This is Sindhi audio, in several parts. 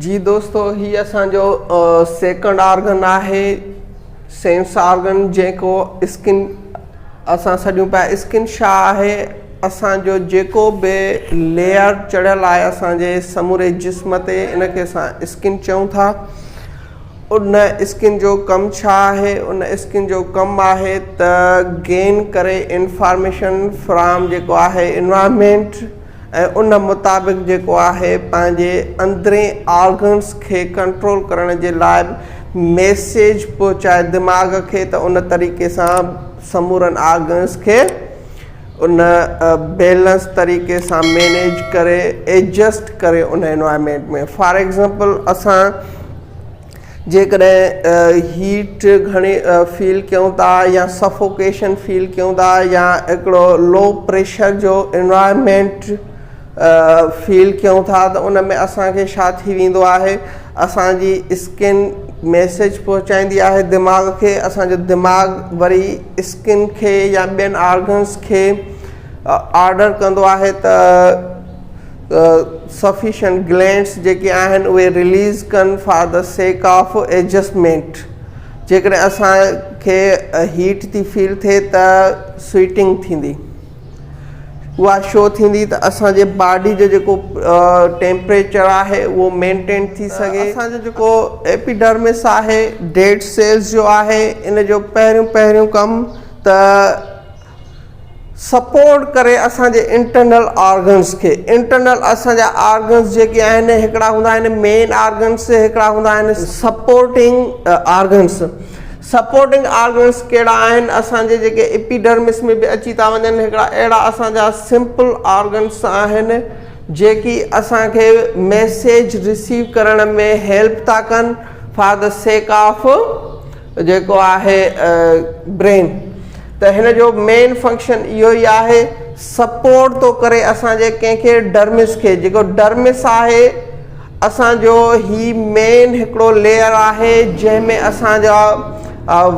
جي دوستو هي اسان جو سيڪنڊ آرگن آهي سينس آرگن جيڪو اسڪن اسان سڏيون پيا اسڪن ڇا آهي اسان جو جيڪو به ليئر چڙهيل آهي اسان جي سموري جسم تي ان کي اسان اسڪن چئون ٿا ان اسڪن جو ڪم ڇا آهي ان اسڪن جو ڪم آهي ته گين ڪري انفارميشن فرام جيڪو آهي انوائرمينٽ ۽ ان مطابق جيڪو آهي پنهنجي اندرين آرگنس کي ڪنٽرول ڪرڻ جي لاء ميسيج پهچائي دماغ کي ته ان طريقي سان سمورن آرگنس کي ان بيلنس طريقي سان مينيج ڪري ايڊجسٽ ڪري ان انوائرمينٽ ۾ فار ايگزامپل اسان جيڪڏهن هيٽ گهڻي فيل ڪيون ٿا يا سفوڪيشن فيل ڪيون ٿا يا هڪڙو لو پريشر جو انوائرمينٽ فيل ڪيون ٿا ته ان ۾ اسانکي ڇا ٿي ويندو آهي اسانجي اسڪن ميسيج پهچائيندي آهي دماغ کي اسانجو دماغ وري اسڪن کي يا ٻين آرگنس کي آرڊر ڪندو آهي ته سفيشنٽ گلينڊس جيڪي آهن اهي رليز ڪن for the sake of adjustment جيڪڏهن اسان کي هيٽ ٿي فيل ٿئي ته سوئيٽنگ ٿيندي اها شو ٿيندي ته اسان جي باڊي جو جيڪو ٽيمپريچر آهي اهو مينٽين ٿي سگهي اسان جو جيڪو ايپيڊرمس آهي ڊيڊ سيلز جو آهي ان جو پهريون پهريون ڪم ته سپورٽ ڪري اسان جي انٽرنل آرگنس کي انٽرنل اسان جا آرگنس جيڪي آهن هڪڙا هوندا آهن مين آرگنس هڪڙا هوندا آهن سپورٽنگ آرگنس سپورٽنگ آرگنس ڪهڙا آهن اسان جي جيڪي اپيڊرمس ۾ به اچي ٿا وڃن هڪڙا اهڙا اسان جا سمپل آرگنس آهن جيڪي اسان کي ميسيج رسيو ڪرڻ ۾ هيلپ ٿا ڪن فار the سيڪ آف جيڪو آهي برين ته هن جو مين فنڪشن اهو ئي آهي سپورٽ ٿو ڪري اسان جي ڪنهن کي ڊرمس کي جيڪو ڊرمس آهي اسان جو هي مين هڪڙو ليئر آهي جنهن ۾ اسان جا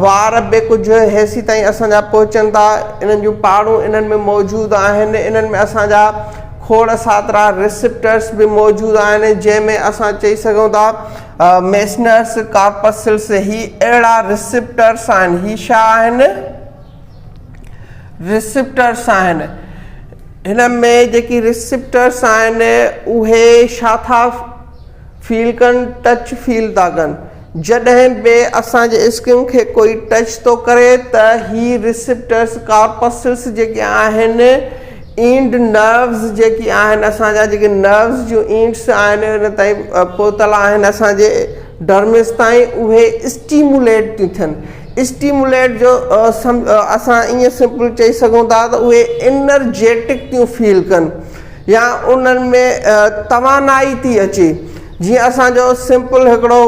وار به ڪجهه هيسي تائين اسان جا پهچن ٿا انهن جون پاڙون انهن ۾ موجود آهن انهن ۾ اسان جا کوڙ ساترا ريسپٽرس به موجود آهن جنهن ۾ اسان چئي سگهون ٿا ميسنرس ڪارپسلس هي اهڙا ريسپٽرس آهن هي ڇا آهن ريسپٽرس آهن هن ۾ جيڪي ريسپٽرس آهن اهي ڇا ٿا فيل ڪن ٽچ فيل ٿا ڪن جڏهن به اسان جي اسڪن کي ڪوئي ٽچ ٿو ڪري ته هي ريسپٽرس ڪارپسلس جيڪي آهن اينڊ نروز جيڪي آهن اسان جا جيڪي نروز جون اينڊس آهن ان تائين پهتل آهن اسان جي ڊرمس تائين اهي اسٽيموليٽ ٿيون ٿين اسٽيموليٽ جو اسان ائين سمپل چئي سگهون ٿا ته اهي انرجيٽڪ ٿيون فيل ڪن يا انهن ۾ توانائي ٿي اچي جيئن اسان جو سمپل هڪڙو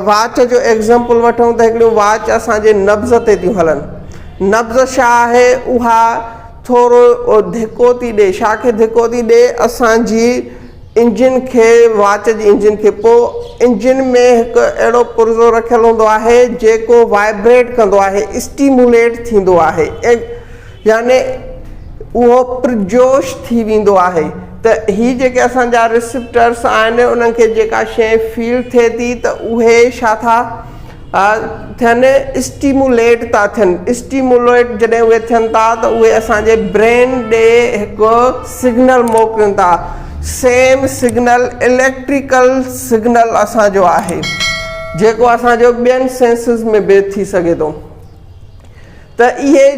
واچ جو ايگزامپل وٺون ته هڪڙيون واچ اسان جي نبض تي ٿيون هلن نبض ڇا آهي اها ٿورو ڌڪو ٿي ڏي ڇا کي ڌڪو ٿي ڏي اسان جي انجن کي واچ جي انجن کي پوء انجن ۾ هڪ اهڙو پرزو رکيل هوندو آهي جيڪو وائبريٽ ڪندو آهي اسٽيموليٽ ٿيندو آهي يعني اهو پرجوش ٿي ويندو آهي ته هي جيڪي اسان جا ريسپٽرس آهن انهن کي جيڪا شيء فيل ٿئي ٿي ته اهي ڇا ٿا ٿين اسٽيموليٽ ٿا ٿين اسٽيموليٽ جڏهن اهي ٿين ٿا ته اهي اسان جي برين ڏي هڪ سگنل موڪلين ٿا سيم سگنل اليڪٽريڪل سگنل اسان جو آهي جيڪو اسان جو ٻين سينسز ۾ به ٿي سگهي ٿو ته اهي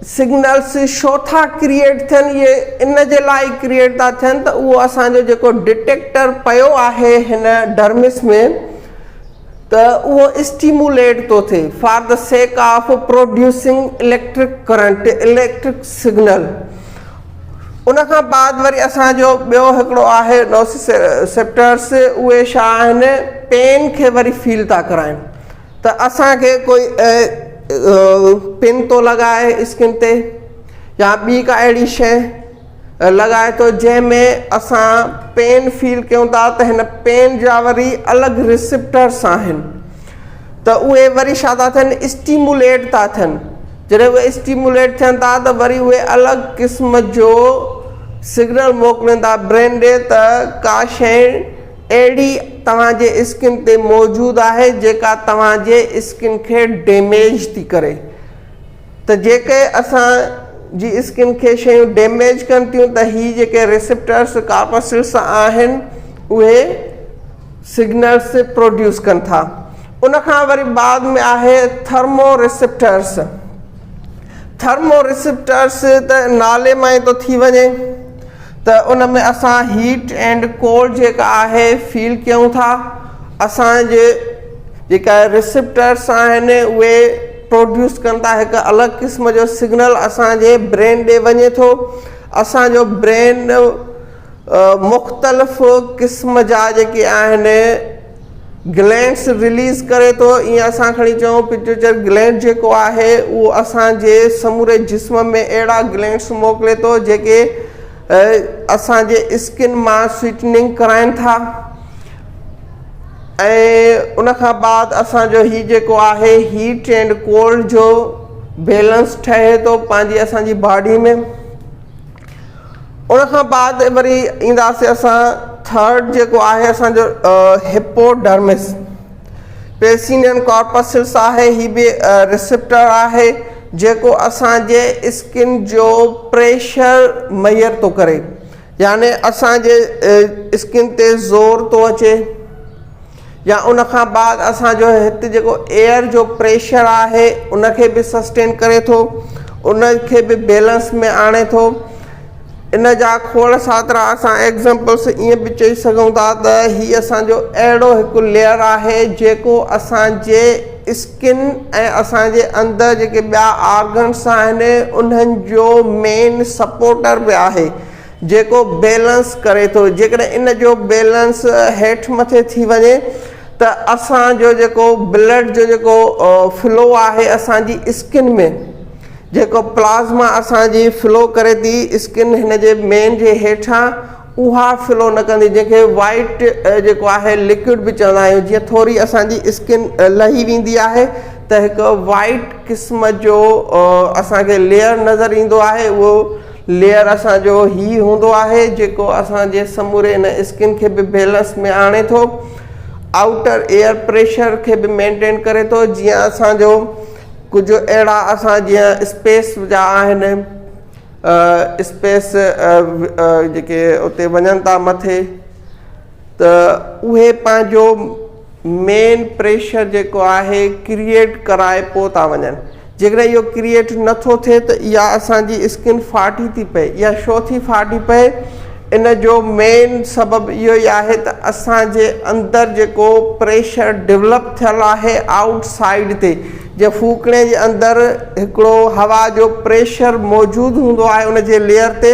سگنلس شو ٿا ڪريئيٽ ٿين اهي ان جي لاء ڪريئيٽ ٿا ٿين ته اهو اسان جو جيڪو ڊٽيڪٽر پيو آهي هن ڊرمس ۾ ته اهو اسٽيموليٽ ٿو ٿئي for the sake of producing electric current electric signal ان کان بعد وري اسان جو ٻيو هڪڙو آهي نوسيسيپٽرس اهي ڇا آهن پين کي وري فيل ٿا ڪرائن ته اسان کي ڪوئي پن ٿو لڳائي اسڪن تي يا ٻي ڪا اهڙي شيء لڳائي ٿو جنهن ۾ اسان پين فيل ڪيون ٿا ته هن پين جا وري الڳ ريسپٽرس آهن ته اهي وري ڇا ٿا ٿين اسٽيموليٽ ٿا ٿين جڏهن اهي اسٽيموليٽ ٿين ٿا ته وري اهي الڳ قسم جو سگنل موڪلين ٿا برين ڏي ته ڪا شيء اهڙي توهان جي اسڪن تي موجود آهي جيڪا توهان جي اسڪن کي ڊيميج ٿي ڪري ته جيڪي اسان جي اسڪن کي شيون ڊيميج ڪن ٿيون ته هي جيڪي ريسيپٽرس ڪارپسلس آهن اهي سگنلس پروڊيوس ڪن ٿا. ان کان وري بعد ۾ آهي ٿرمو ريسيپٽرس. ٿرمو ريسيپٽرس ته نالي مان ئي ٿو ٿي وڃي ته ان ۾ اسان هيٽ اينڊ ڪولڊ جيڪا آهي فيل ڪيون ٿا. اسان جي جيڪا ريسيپٽرس آهن اهي پروڊيوس ڪن ٿا هڪ الڳ قسم جو سگنل اسان جي برين ڏي وڃي ٿو. اسان جو برين مختلف قسم جا جيڪي آهن گلينڊس رليز ڪري ٿو ائين اسان کڻي چئون پٽيوٽري گلينڊ جيڪو آهي اهو اسان جي سموري جسم ۾ اهڙا گلينڊس موڪلي ٿو جيڪي اسان جي اسڪن مان سوئٽننگ ڪرائن ٿا ۽ ان کان بعد اسان جو هي جيڪو آهي هيٽ اينڊ ڪولڊ جو بيلنس ٺهي ٿو پنهنجي اسان جي باڊي ۾ ان کان بعد وري اينداسي اسان ٿرڊ جيڪو آهي اسان جو هپوڊرمس پيسينين ڪارپسلس آهي هي به ريسيپٽر آهي جيڪو اسان جي اسڪن جو پريشر ميئر ٿو ڪري يعني اسان جي اسڪن تي زور ٿو اچي يا ان کان بعد اسان جو هت جيڪو ايئر جو پريشر آهي ان کي به سسٽين ڪري ٿو ان کي به بيلنس ۾ آڻي ٿو ان جا کوڙ ساترا اسان ايگزامپلس ائين به چئي سگهون ٿا ته هي اسان جو اهڙو هڪ ليئر آهي جيڪو اسان جي اسڪن ۽ اسان جي اندر جيڪي ٻيا آرگنس آهن انهن جو مين سپورٽر به آهي جيڪو بيلنس ڪري ٿو جيڪڏهن ان جو بيلنس هيٺ مٿي ٿي وڃي ته اسان جو جيڪو بلڊ جو جيڪو فلو آهي اسان جي اسڪن ۾ جيڪو پلازما اسان جي فلو ڪري ٿي اسڪن هن جي مين جي هيٺان اها فلو نه ڪندي جنهن کي وائٽ جيڪو آهي لڪوڊ به چوندا آهيون جيئن ٿوري اسان جي اسڪن لهي ويندي آهي ته هڪ وائٽ قسم جو اسان کي ليئر نظر ايندو آهي اهو ليئر اسان جو هي هوندو آهي جيڪو اسان جي سموري ان اسڪن کي به بيلنس ۾ آڻي ٿو آئوٽر ايئر پريشر کي به مينٽين ڪري ٿو جيئن اسان جو ڪجهه اهڙا اسان جيئن اسپيس جا آهن اسپيس جيڪي اتي وڃن ٿا مٿي ته اهي پنهنجو مين پريشر جيڪو آهي ڪريئيٽ ڪرائي پوء ٿا وڃن جيڪڏهن اهو ڪريئيٽ نٿو ٿئي ته اها اسان جي اسڪن ڦاٽي ٿي پئي اها شو ٿي ڦاٽي پئي ان جو مين سبب اهو ئي آهي ته اسان جي اندر جيڪو پريشر ڊولپ ٿيل آهي آئوٽ سائيڊ تي جي ڦوڪڻي جي اندر هڪڙو هوا جو پريشر موجود هوندو آهي ان جي ليئر تي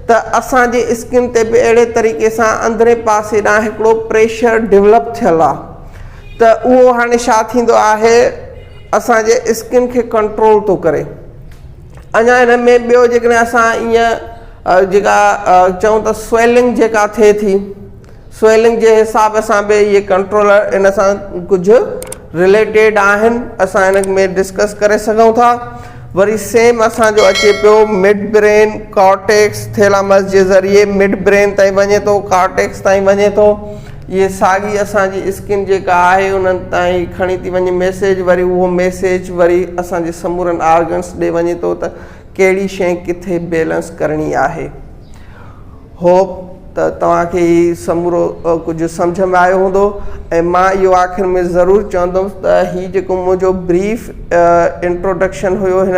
ته اسان جي اسڪن تي به اهڙي طريقي سان اندرين پاسي ڏانهن هڪڙو پريشر ڊولپ ٿيل آهي ته اهو هاڻي ڇا ٿيندو آهي اسان جي اسڪن کي ڪنٽرول ٿو ڪري اڃا هن ۾ ٻيو جيڪڏهن اسان ائين جيڪا چئون ته سويلنگ جيڪا ٿئي ٿي سويلنگ جي حساب سان به اهي ڪنٽرولر ان سان ڪجهه رليٽيڊ آهن اسان ان ۾ ڊسڪس ڪري سگهون ٿا وري سيم اسان جو اچي پيو مڊ برين ڪارٽيڪس ٿيلامس جي ذريعي مڊ برين تائين وڃي ٿو ڪارٽيڪس تائين وڃي ٿو اهي ساڳي اسان جي اسڪن جيڪا آهي انهن تائين کڻي ٿي وڃي ميسيج وري اهو ميسيج وري اسان جي سمورن آرگنس ڏي وڃي ٿو ته ڪهڙي شيء ڪٿي بيلنس ڪرڻي آهي. هوپ ته توهان کي هي سمورو ڪجهه سمجهه ۾ آيو هوندو ۽ مان اهو آخر ۾ ضرور چوندس ته هي جيڪو منهنجو بريف انٽروڊڪشن هيو هن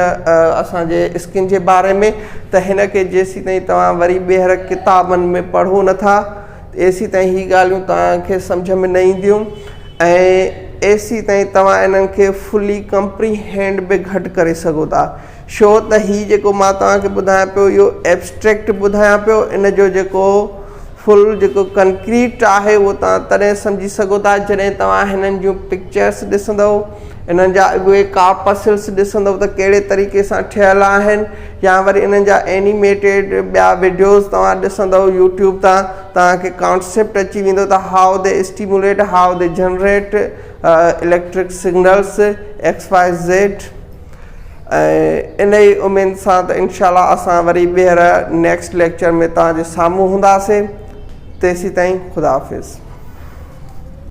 اسان جي اسڪن جي باري ۾ ته هن کي جيسيتائين توهان وري ٻيهر ڪتابن ۾ پڙهو نٿا ايسيتائين هي ڳالهيون توهان کي سمجهه ۾ نه اينديون ۽ ايسيتائين توهان انهن کي فلي ڪمپريهينڊ به گهٽ ڪري سگهو ٿا شو ته هي جيڪو مان توهان کي ٻڌايان پيو اهو ايبسٽريڪٽ ٻڌايان پيو ان جو جيڪو فل جيڪو ڪنڪريٽ آهي اهو توهان تڏهن سمجهي سگهو ٿا جڏهن توهان هنن جون پڪچرس ڏسندو انهن جا اهي ڪارپسلس ڏسندو ته ڪهڙي طريقي سان ٺهيل آهن يا وري انهن جا اينيميٽيڊ ٻيا وڊيوز توهان ڏسندؤ يوٽيوب تان توهان کي ڪانسيپٽ اچي ويندو ته how they stimulate how they generate electric signals X Y Z ۽ ان ئي اميد سان ته انشاء الله اسان وري ٻيهر نيڪسٽ ليڪچر ۾ توهان جي سامهون هونداسين تيسين تائين خدا حافظ.